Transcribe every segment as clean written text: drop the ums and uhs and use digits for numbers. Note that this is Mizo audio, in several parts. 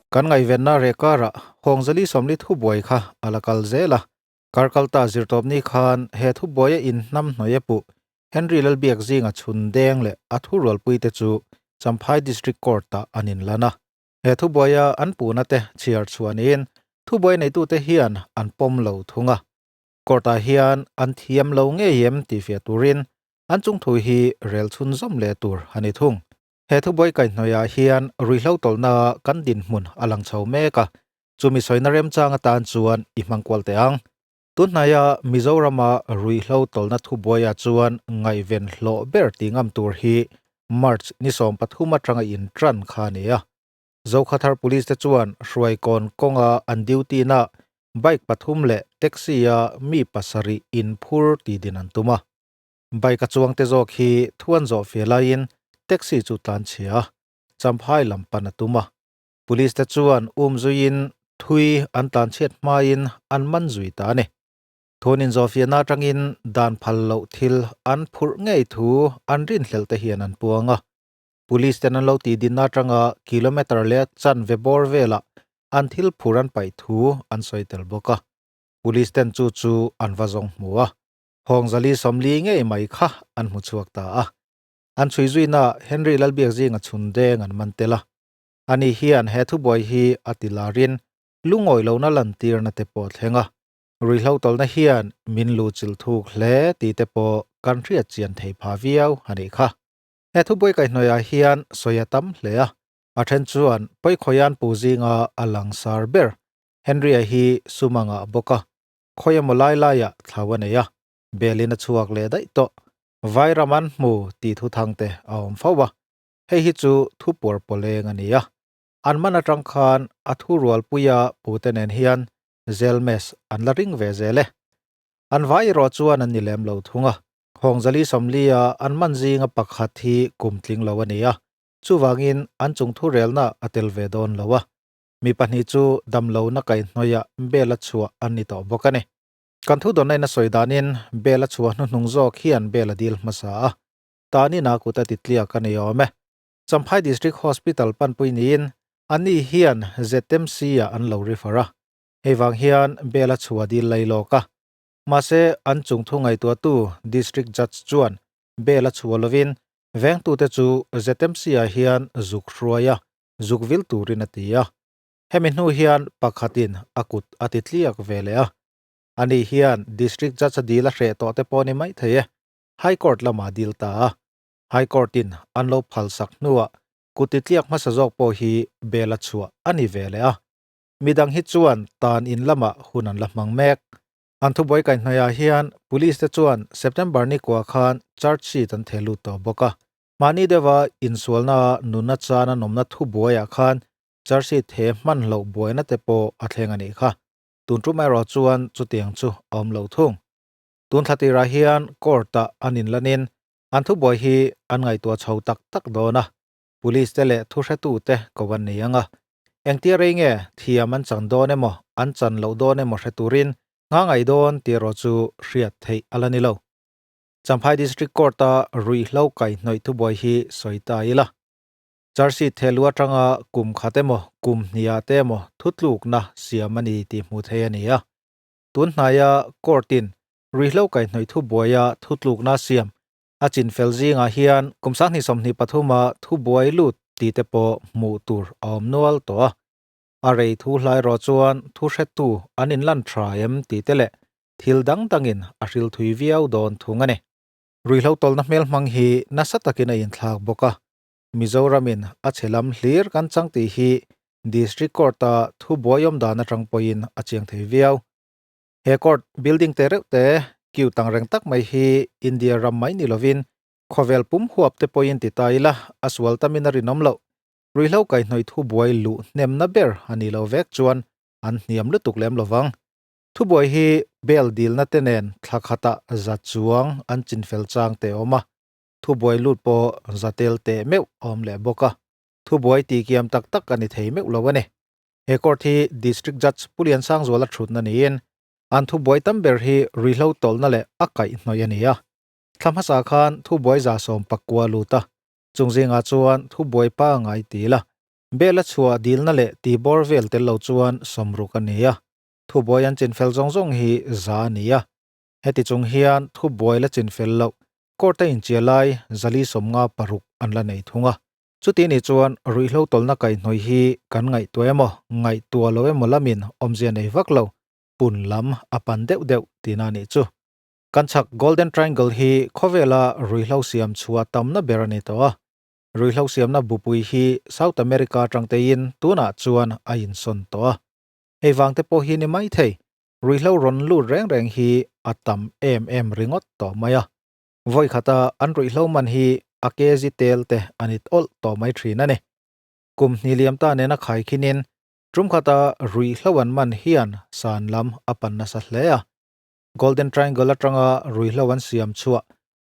Kan ngaihvenna reh karah Hawngzali 40 thubuai kha a la kal zel a. Karkalta zirtawpni khan he thubuaia inhnam hnawih a puh Henry Lalbiak zinga chhun deng leh a thurualpuite chu Champhai District Court-ah an inlan a. He thubuaia an puhna te chhiar chhuah niin thubuai neitute hian an pawm lo thung a. Court-ah hian an thiam lo ngei em tih fiah turin an chungthu hi rel chhunzawm leh tur a ni thung. He thubuai kaihhnawihah hian ruihhlo tawlhna kan dinhmun a lang chho mek a, chumi sawina remchang atan chuan i hmang kual teh ang. Tunhnaia Mizorama ruihhlo tawlhna thubuaiah chuan ngaihven hlawh ber tih ngam tur hi March ni 13 atanga intran kha a ni a. Zokhathar Police te chuan Hruaikawn kawnga an duty na bike pathum leh taxi a mi pasarih inphur tih din an tum a. Bike a chuang te zawk hi thuan zawh fia laiin taxi chu tlan chhia a, Champhai lam pan a tum a. Police te chuan um zuiin thui an tlan chhiat hmain an man zui ta a ni. Thuan inzawhfiahna atangin dan phal loh thil an phurh ngei thu an rinhlelh te hian an puang a. Police ten an lo tih dinna atanga kilometre leh chanve bawr velah an thil phur an paih thu an sawi tel bawk a. Police ten chu chu an va zawng hmu a. Hawng 440 ngei mai kha an hmu chhuak ta a. An chhui zuina Henry Lalbiak zinga chhun deng an man tel a. Ani hian he thubuai hi a ti larin lungawi lohna lantirna te pawh a thleng a. Ruihhlo tawlhna hian min lu chilh thuk hle tih te pawh kan hriat chian thei pha viau a nih kha. He thubuai kaihhnawihah hian sawi a tam hle a. A then chuan Pawikhawia an pu zinga a langsar ber Henry-a hi sum a ngah bawk a. Khawi emaw lai laiah thlau a nei a, belin a chhuak leh daih tawh. Vairam an hmu tih thu thang te a awm fo a, hei hi chu thu puar pawleng a ni a. An man atang khan a thu rualpuia pute nen hian Zelmes an la ring ve zel e. An vai erawh chuan an ni lem lo thung a, Hawng 440 a an man zinga pakhat hi kum tling lo a ni a, chuvangin an chung thu relna a tel ve dawn lo a. Mi pahnih chu damlohna kaihhnawihah bel a chhuah an ni tawh bawk a ni. Kan thu dawnna in a sawi danin bel a chhuah hnuhnung zawk hian bel a dil hmasa a, tanin a kut a ti tliak a ni awm e. Champhai District Hospital panpui niin ani hian ZMC-ah an lo refer a, hei vang hian bel a chhuah dil lai lawk a. Mahse, an chung thu ngaihtuahtu District Judge chuan bel a chhuah lovin vengtute chu ZMC-ah hian zuk hruai a, zuk vil turin a ti a. Hemi hnu hian pakhatin a kut a ti tliak ve leh a. Ani hian District Judge a dil a hreh tawh te pawh ni mai thei e. High Court lamah a dil ta a. High Court-in an lo phalsak hnuah kut ti tliak hmasa zawk pawh hi bel a chhuah a ni ve leh a. Midang hi chuan tan in lamah hun an la hmang mek. An thubuai kaihhnawihah hian Police te chuan September ni kua khan charge sheet an theh lut tawh bawk a. Mahni deuha insualna nunna chana nawmna thu buaiah khan charge the hman hloh buaina te pawh a thleng a nih kha. Tun tum erawh chuan chutiang chu a awm lo thung. Tun thla tirah hian court-ah an inlanin an thubuai hi an ngaihtuah chho tak tak dawn a, police te leh thuhretute ko an nei ang a. Engtia rei nge thiam an chan dawn emaw an chan loh dawn emaw hre turin ngha ngaih dawn tih erawh chu hriat theih a la ni lo. Champhai District Court-a ruihhlo kaihhnawih thubuai hi sawi ta ila. Charge sheet thehlu atanga kum khat emaw kum hniah te emaw thutlukna siam a ni tih hmuh theih a ni a. Tun hnaia Court-in ruihhlo kaihhnawih thubuaia thutlukna siam a chinfel zingah hian kum 2023 a thubuai lut tih te pawh hmuh tur a awm nual tawh a. A rei thu hlai rawh chuan thu hretu an inlan tha em tih te leh thil dang dangin a hril thui viau dawn thung a ni. Ruihhlo tawlhna hmel hmang hi nasa takin a inthlak bawk a, Mizoramin a chhe lam hlir kan chang tih hi District Court-a thu buai awm dan atang pawhin a chiang thei viau. He court building te reuh te kiu tang reng tak mai hi India ram mai ni lovin khawvel pum huap te pawhin ti ta ila a sual tamin a rinawm loh. Ruihhlo kaihhnawih thu buai luh hnemna ber a nih loh vek chuan an hniam lutuk lem lovang. Thubuai hi bail dilna te nen thla khatah za chuang an chinfel chang te awm a, thubuai lut pawh za tel teh meuh a awm leh bawk a, thubuai tihkiam tak tak a ni thei meuh lo a ni. He court hi District Judge Pu Liansangzuala thutna niin an thubuai tam ber hi ruihhlo tawlhna leh a kaihhnawih a ni a. Thla hmasa khan thubuai 119 lut a, chung zingah chuan thubuai pangngai ti ila. Bela chhuah dilna leh tihbawr vel tel lo chuan 60 a ni a, thubuai an chinfel zawng zawng hi 100 a ni a. Heti chung hian thubuai la chinfel loh court a inchia lai 456 an la nei thung a. Chuti nih chuan ruihhlo tawlhna kaihhnawih hi kan ngaihtuah emaw, ngaihtuah lo emaw lamin awmzia nei vak lo, pun lam a pan deuh deuh tihna a nih chu. Kan chhak Golden Triangle hi khawvela ruihhlo siam chhuah tamna ber a ni tawh a. Ruihhlo siamna bupui hi South America atang teiin tunah chuan a insawn tawh a. Hei vang te pawh hi ni mai thei, ruihhlo rawn lut reng reng hi a tam em em ringawt tawh mai a. Vawi khata an ruihhlo man hi a kg tel te an it awlh tawh mai thin a ni. Kum hnih liam ta nena khaikhinin tum khata ruihhlo an man hian san lam a pan nasa hle a. Golden Triangle atanga ruihhlo an siam chhuah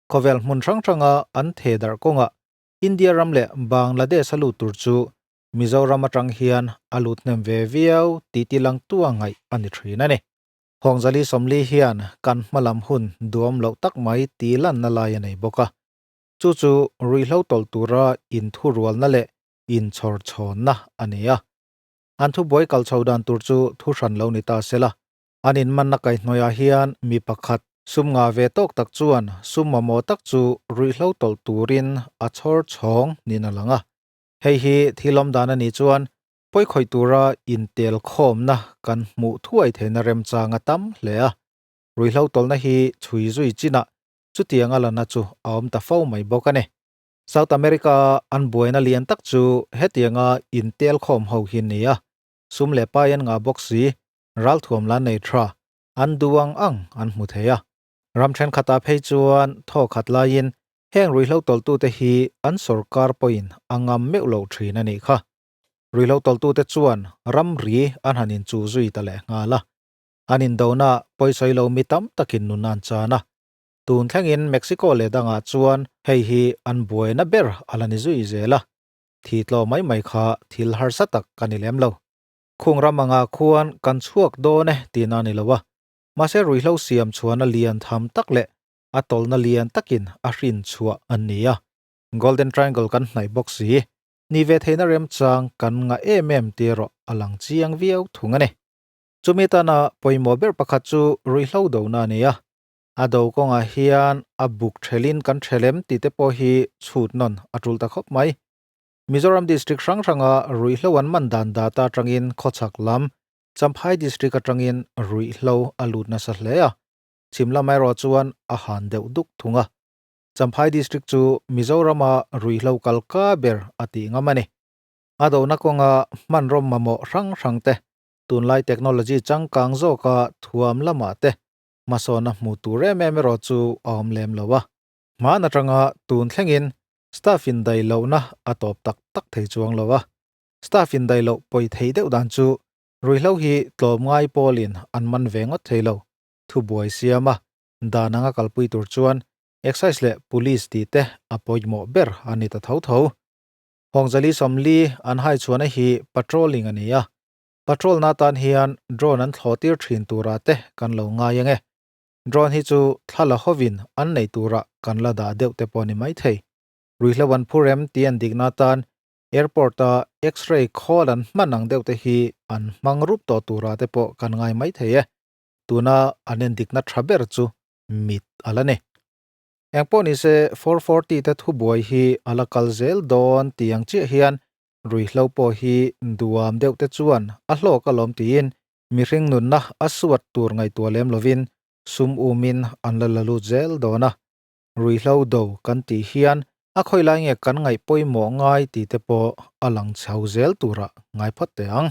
khawvel hmun hrang hranga an theh darh kawngah India ram leh Bangladesh a lut tur chu Mizoram atang hian a lut hnem ve viau tih tilangtu a ngaih a ni thin a ni. Hawngzali 40 hian kan hmalam hun duam loh tak mai tih lanna lai a nei bawk a. Chu chu ruihhlo tawlh tura inthurualna leh inchhawrchhawnna a ni a. An thubuai kal chho dan tur chu thu hran lo ni ta sela. An inmanna kaihhnawihah hian mi pakhat sum ngah ve tawk tak chuan sum mamawh tak chu ruihhlo tawlh turin a chhawr chhawng niin a lang a. Hei hi thil awm dan a nih chuan pawikhawih tura intel khawmna kan hmuh thuai theihna remchang a tam hle a. Ruihhlo tawlhna hi chhui zui chinah chutiang a lana chu a awm ta fo mai bawk a ni. South America-a an buaina lian tak chu hetianga intel khawm ho hi ni a, sum leh pai an ngah bawk si, ralthuam la nei tha, an duh ang ang an hmu thei a. Ram thenkhatah phei chuan thaw khat laiin heng ruihhlo tawlhtute hi an sorkar pawhin a ngam meuh loh thin a nih kha. Ruihhlo tawlhtute chuan ramri an han inchuh zui ta leh nghal a. An indona pawisawi lo mi tam takin nun an chan a. Tun thlengin Mexico leh dangah chuan hei hi an buaina ber a la ni zui zel a. Thi tlaw mai mai kha thil harsa tak a ni lem lo. Khung ram anga khuan kan chhuak dawn e tihna a ni lo a. Mahse ruihhlo siam chhuahna lian tham tak leh a tawlhna lian takin a hrin chhuah an ni a. Golden Triangle kan hnaih bawk si. Ni ve theihna remchang kan ngah em em tih erawh a lang chiang viau thung a ni. Chumi tana pawimawh ber pakhat chu ruihhlo dona a ni a. A do kawngah hian a buk thelin kan thelem tih te pawh hi chhut nawn a tul ta khawp mai. Mizoram District hrang hranga ruihhlo an man dan data atangin khawchhak lam Champhai District atangin ruihhlo a lut nasa hle a, chhim lam erawh chuan a han deuh duk thung a. Champhai District chu Mizorama ruihhlo kal ka ber a tih ngam a ni. A dona kawnga hmanraw mamawh hrang hrang te, tunlai technology changkang zawka thuam lamah te hmasawn a hmuh tur em em erawh chu a awm lem lo a. Hman atanga tun thlengin staff indaih lohna a tawp tak tak thei chuang lo a. Staff indaih loh pawi thei deuh dan chu ruihhlo hi tlawmngai pawlin an man ve ngawt thei lo. Thubuai siam a, dan anga kalpui tur chuan Excise leh Police tih te a pawimawh ber a ni ta tho tho. Hawngzali 40 an hai chhuahna hi patrolling a ni a. Patrol na tan hian drone an thlawh tir thin turah te kan lo ngai ang e. Drone hi chu thla la hovin an nei turah kan la dah deuh te pawh a ni maithei. Ruihhlo an phur em tih an dikna tan airport-a X-ray khawl an hman ang deuh te hi an hmang rup tawh turah te pawh kan ngai maithei e. Tuna an endikna tha ber chu mit a la ni. Engpawh nise 440 te thubuai hi a la kal zel dawn tih ang chiah hian ruihhlo pawh hi duam deuh te chuan a hlawk alawm tiin mihring nunna a suat tur ngaihtuah lem lovin sum umin an la la lut zel dawn a. Ruihhlo do kan tih hian a khawilai nge kan ngaih pawimawh ngai tih te pawh a lang chho zel turah ngai phawt teh ang.